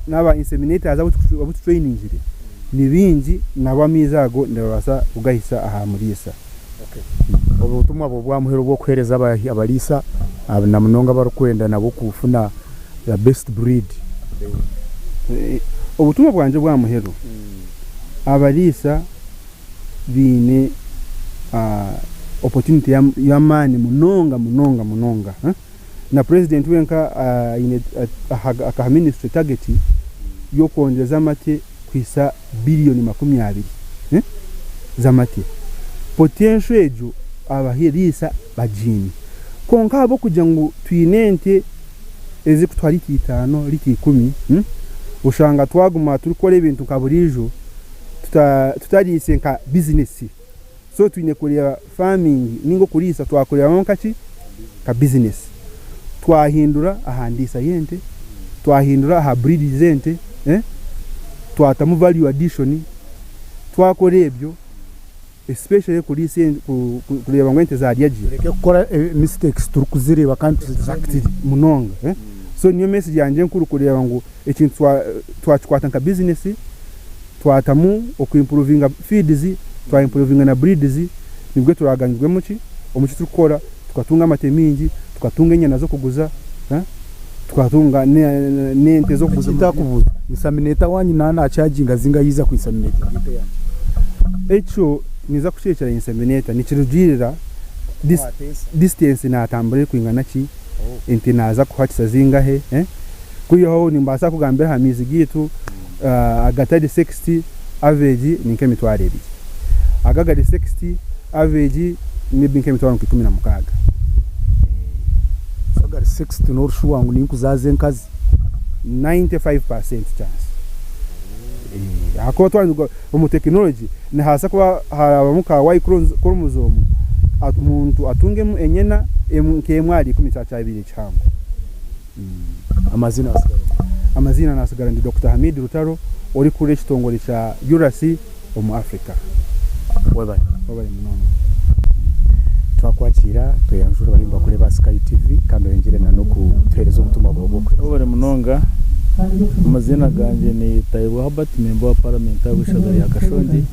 naba inseminators abu tutrainingire ni baingi nabo amaizi ago nibabaasa kugahitsya aha muriisa. Obutumwa bwe obw'aha muheru obw'okuheereza abariisa na munonga abarikwenda nabo kufuna the best breed. Obutumwa bwangye obw'aha muheru, abariisa baine opportunity y'amaani munonga munonga munonga. Na purezidenti wenka aine akaha minisitule target y'okwongyeza amate kuhitsya biriyoni 20 z'amate. Potential egyo abariisa bagiine. Kwonka ahabw'okugira ngu twine ente ezirikutuha lita itaano, lita ikumi, oshanga twaguma turikukora ebintu nka buriijo tutariise nka bizinesi. So twine kureeba farming ninga okuriisa twakureebamu nka ki? Nka bizinesi. Twahindura aha ndiisa y'ente, twahindura aha breed z'ente, twatamu value addition, twakora ebyo especially kuriisa kureeba ngu ente zaarya gye. Tureke kukora mistakes turikuzireeba kandi Exactly munonga. So niyo message yangye enkuru kureeba ngu ekintu twakikwata nka bizinesi, twatamu oku improvinga feeds, twa improvinga na breeds, nibwo turaganyirwemu ki omu ki turikukora tukatunga amate maingi, tukatunga enyana z'okuguza, tukatunga n'ente z'okuguza. Ekintakubuuza, inseminator waanyu naaba nachaginga zingahi yaija ku inseminatinga ente yangye? Ekyo ninza kukirekyera inseminator nikirugiirira distance naatambura erikwingana ki, ente naaza kuhakisa zingahe, kwihaho nimbaasa kukugambira aha maizi gaitu agatari sexed average ni nk'emitwaro ebiri, aga agari sexed average maybe nk'emitwaro nka 16. So agari sexed n'orushuba ngu ninkuzaaza enkazi? 95% chance. Ahakuba twaba omu tekinology nihabaasa kuba harabamu ka Y chromosome omuntu atungemu enyena nk'emwe ahari ikumi kyaba kyabaire kihango. Amaziina asigara ota? Amaziina nasigara ndi Dokita Hamid Rutaro orikukurira ekitongore kya URAC omu Africa. Webale. Webale munonga. Twakwakiira tweyanjure abariyo nibakureeba aha Sky TV kandi oyongyere na n'okutuheereza obutumwa bwawe bw'okuheereza. Webale munonga. Amaziina gangye ni Tayebwa Herbert, memba wa paramenti ahabw'eishaza rya Kashongi.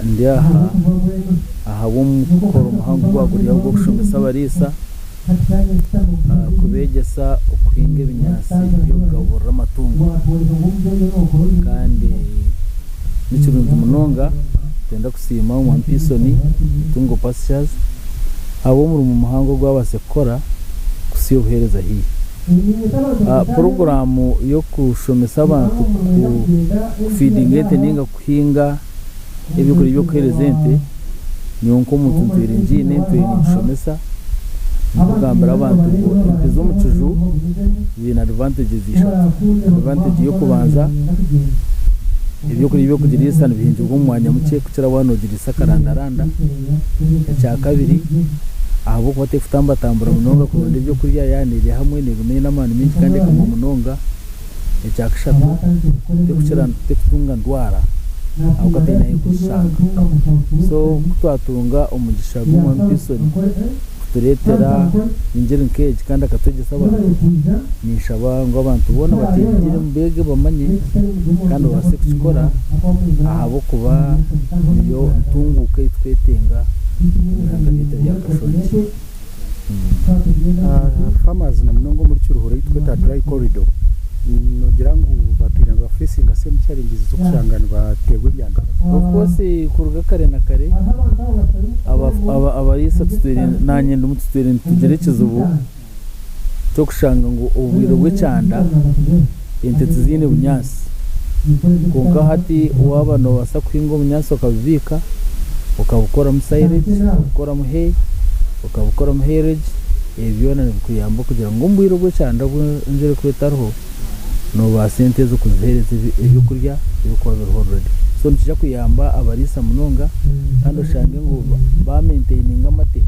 Ndi aha ahabw'omukoro muhango ogwaguriho ogw'okushomesa abariisa kubeegyesa okuhinga ebinyaatsi by'okugaburira amatungo. Kandi ni kirungi munonga nitwenda kusiima Omwami Pisoni Itungo Pastures ahabw'omurimo muhango ogu abaasize kukora kuhitsya obuheereza haihi. Puroguraamu y'okushomesa abantu kufiidinga ente nainga kuhinga ebyokurya by'okuheereza ente, nyowe nk'omuntu ntwire ngiine, ntwire ninkishomesa, ndikugambira abantu ngu ente z'omu kiju ziine advantages ishatu. Advantage y'okubanza, Ebyokurya eby'okugiriisa nibihingirwa omu mwanya mukye kukira waaba noogiriisa akarandaranda. Ekyakabiri, ahabw'okuba terikutambatambura munonga kuronda ebyokurya, yaaba neerya hamwe neeguma eine amaani maingi kandi ekamwa munonga. Ekyakashatu, terikukira terikutunga ndwara ahabw'okuba teine ahu erikuzishanga. So ku twatunga omugisha gw'Omwami Pison kutureetera engiri nk'egi kandi akatwegyesa abantu, ninshaba ngu abantu boona bakyeyongyeremu beege bamanye kandi babaase kukikora ahabw'okuba niyo ntunguuka ei turikwetenga omu ihanga ryaitu erya Kashongye. Farmers na munonga omuri Kiruhura ei turikweta dry corridor nogira ngu batwire niba facinga same challenges z'okushanga nibateerwa ebyanda? Of course kuruga kare na kare abariisa tutwire nanye ndimu tutwire nitugira ekizibu ky'okushanga ngu obwire bw'ekyanda ente tiziine bunyaatsi kwonka hati waaba noobaasa kuhinga obunyaatsi okabubiika okabukoramu silage, okabukoramu hay, okabukoramu haylage, ebyo byona nibikuyamba kugira ngu omu bwire bw'ekyanda obu enjura erikuba etariho, noobaasa ente ezo kuziheereza ebyokurya ebirikuba biriho already. So nikiija kuyamba abariisa munonga kandi oshange ngu ba maintaininga amate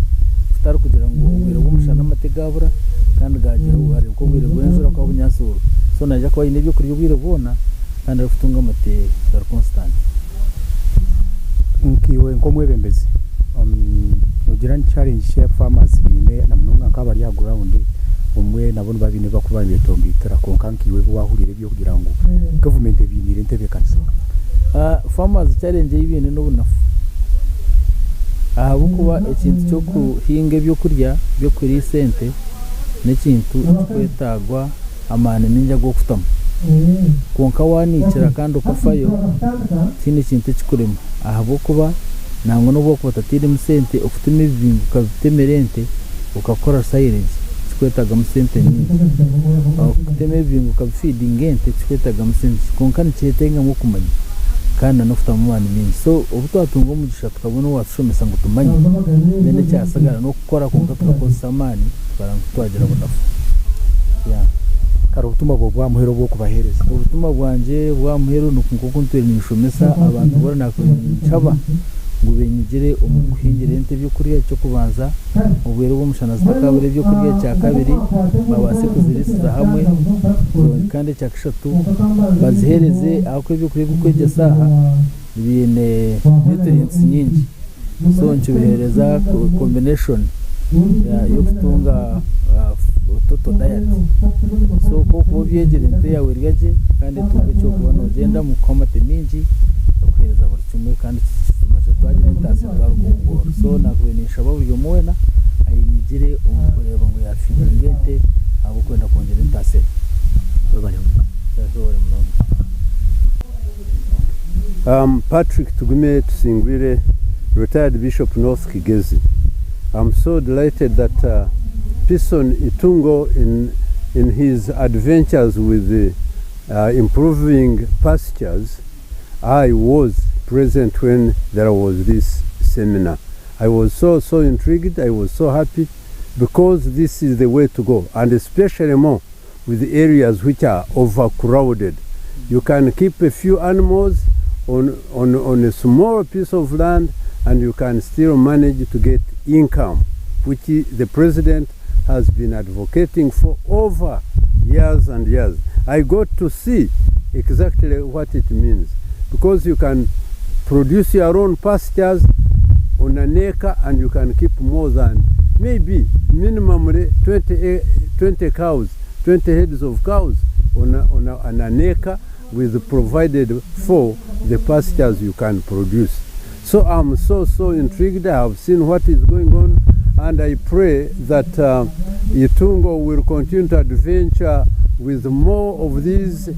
kutari kugira ngu obwire bw'omushana amate gaabura kandi gaagira hareebeka obwire bw'enjura kuba obunyaatsi buriho. So naija kuba aine ebyokurya obwire bwona kandi arikutunga amate gari constant. Nkaiwe nk'omwebembezi noogira ni challenge ki ei farmers baine na munonga nk'abari aha ground obumwe nabo nibaba baine ebi barikuba nibetomboitira kwonka nkaiwe ebi waahurira eby'okugira ngu gavumenti ebainiire entebeekanisa? Farmers challenge ei baine n'obunafu ahabw'okuba ekintu ky'okuhinga ebyokurya by'okuriisa ente n'ekintu ekirikwetaagwa amaani maingi ag'okutamu. Kwonka waaniikira kandi okafayo, tihaine kintu ekikurema ahabw'okuba nangwa n'obu wakuba otatairemu sente okutema ebibingo okabitemera ente okakora silage tikikwetagamu sente nyingi. Okutema ebibingo okabifidinga ente tikikwetagamu sente nyingi kwonka nikyetengamu okumanya kandi n'okutamu amaani maingi. So obu twatunga omugisha tukabona owatushomesa ngu tumanye, then ekyatsigara n'okukora kwonka tukakozesa amaani tukareba ngu titwagira bunafu. Yeah. Kare obutumwa bwawe bw'aha muheru obw'okubaheereza? Obutumwa bwangye bw'aha muheru nk'oku ntwire ninshomesa abantu boona naakubaire ninshaba ngu benyigire omu kuhingira ente ebyokurya eky'okubanza, obwire bw'omushana zitakabura ebyokurya, ekyakabiri babaase kuziriisiza hamwe kandi ekyakashatu baziheereze ahabw'okuba ebyokurya ebirikwegyesa aha biine nutrients nyingi so nikibiheereza combination y'okutunga total diet so ku orikuba obyegire ente yaawe erya gye kandi etunga eky'okuba noogyenda omu kuha amate maingi okuheereza buri kimwe kandi kituma twagira entaasa twaruga omu bworo so naakubaire ninshaba buri omwe weena ayenyigire omu kureeba ngu yaafiidinga ente ahabw'okwenda kwongyera entaasa ye. Webare munonga. I'm Patrick Tugume Tusingwire, retired Bishop North Kigezi. I'm so delighted that Pison Itungo, in his adventures with the, improving pastures, I was present when there was this seminar. I was so intrigued, I was so happy, because this is the way to go, and especially more with areas which are overcrowded. You can keep a few animals on a small piece of land and you can still manage to get income, which the president has been advocating for over years and years. I got to see exactly what it means, because you can produce your own pastures on an acre and you can keep more than maybe minimumly 20 cows, 20 heads of cows on an acre with provided for the pastures you can produce. So I'm so intrigued. I have seen what is going on, and I pray that Itungo will continue to adventure with more of these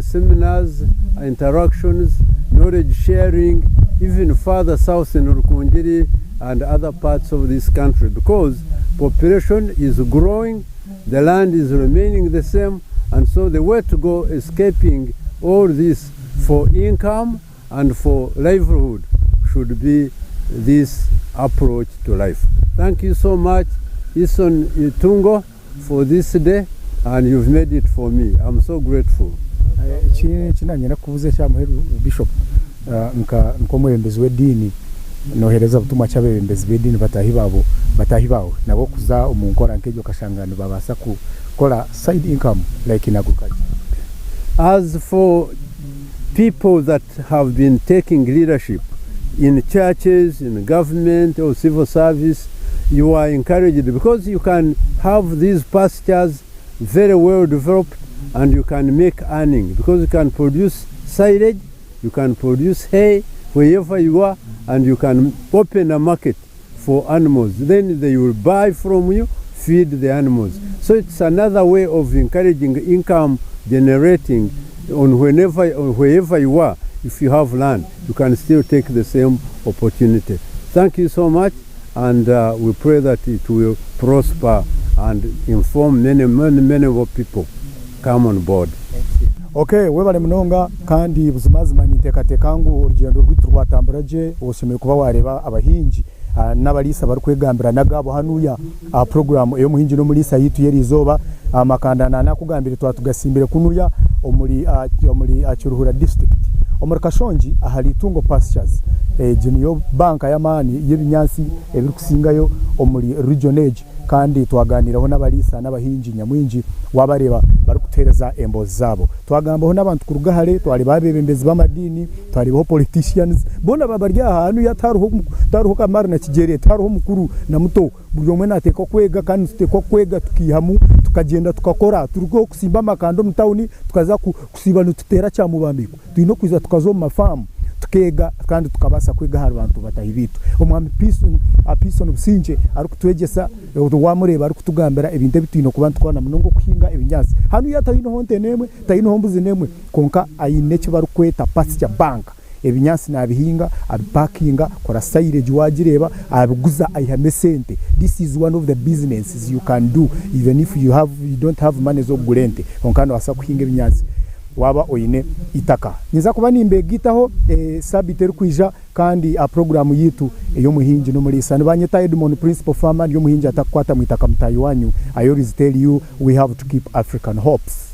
seminars, interactions, knowledge sharing, even further south in Rukungiri and other parts of this country, because population is growing, the land is remaining the same, and so the way to go escaping all this for income and for livelihood should be this approach to life. Thank you so much, Ison Itungo, for this day, and you've made it for me. I'm so grateful. Eki nanyenda kukubuuza ekyamuheru Bishop, nka nk'omwebembezi w'ediini nohereza butumwa ki abebembezi b'ediini bataahi baabo bataahi baawe nabo kuza omu nkora nk'egyo okashanga nibabaasa kukora side income like in agriculture? As for people that have been taking leadership in churches, in government or civil service, you are encouraged because you can have these pastures very well developed and you can make earning because you can produce silage, you can produce hay wherever you are, and you can open a market for animals. Then they will buy from you, feed the animals. So it's another way of encouraging income generating on whenever or wherever you are. If you have land, you can still take the same opportunity. Thank you so much, and we pray that it will prosper and inform many, many, many more people come on board. Okay, webale munonga kandi buzimazima ninteekateeka ngu orugyendo rwaitu rwatambura gye. Oshemereire kuba wareeba abahingi n'abariisa barikwegambira n'agaabo hanuya aha puroguraamu ey'omuhingi n'omuriisa yaitu y'eriizooba. Amakanda nanakugambire twatugasimbire kunuya omuri omuri Kiruhura district omuri Kashongi ahari Itungo Pastures. Egi niyo banka y'amaani y'ebinyaatsi ebirikusingayo omuri region egi kandi twaganiiraho n'abariisa n'abahingi nyamwingi wabareeba barikutuheereza emboozi zaabo. Twagambaho n'abantu kuruga hare, twareebaho abeebembezi b'amadiini, twareebaho politicians, boona bari aha hanuya tihariho tihariho kamara na kigyere, tihariho mukuru na muto, buri omwe naateekwa kwega kandi nituteekwa kwega tukiihamu tukagyenda tukakora. Turuge kusimba amakanda omu tawuni tukaza kusiiba nituteera kyamubambiko, twine okwija tukaza omu mafaamu tukeega kandi tukabaasa kwega ahari bantu bataahi baitu. Omwami Peason Busingye arikutwegyesa, wamureeba arikutugambira ebintu ebi twine kuba nitukora na munonga okuhinga ebinyaatsi. Hanuya tayineho nte n'emwe, tayineho mbuzi n'emwe kwonka aine eki barikweta pasture bank. Ebinyaatsi nabihinga, abipakinga, akora silage wagireeba, abiguza aihamu esente. This is one of the businesses you can do even if you have you don't have money z'okugura ente kwonka nobaasa kuhinga ebinyaatsi waaba oine eitaka. Ninza kuba nimbegaitaho sabiiti erikwija kandi aha puroguraamu yaitu ey'omuhingi n'omuriisa. Nibanyeta Edmond Principal Farmer, ndi omuhingi atakukwata mwitaka mutaahi wanyu. I always tell you we have to keep African hopes.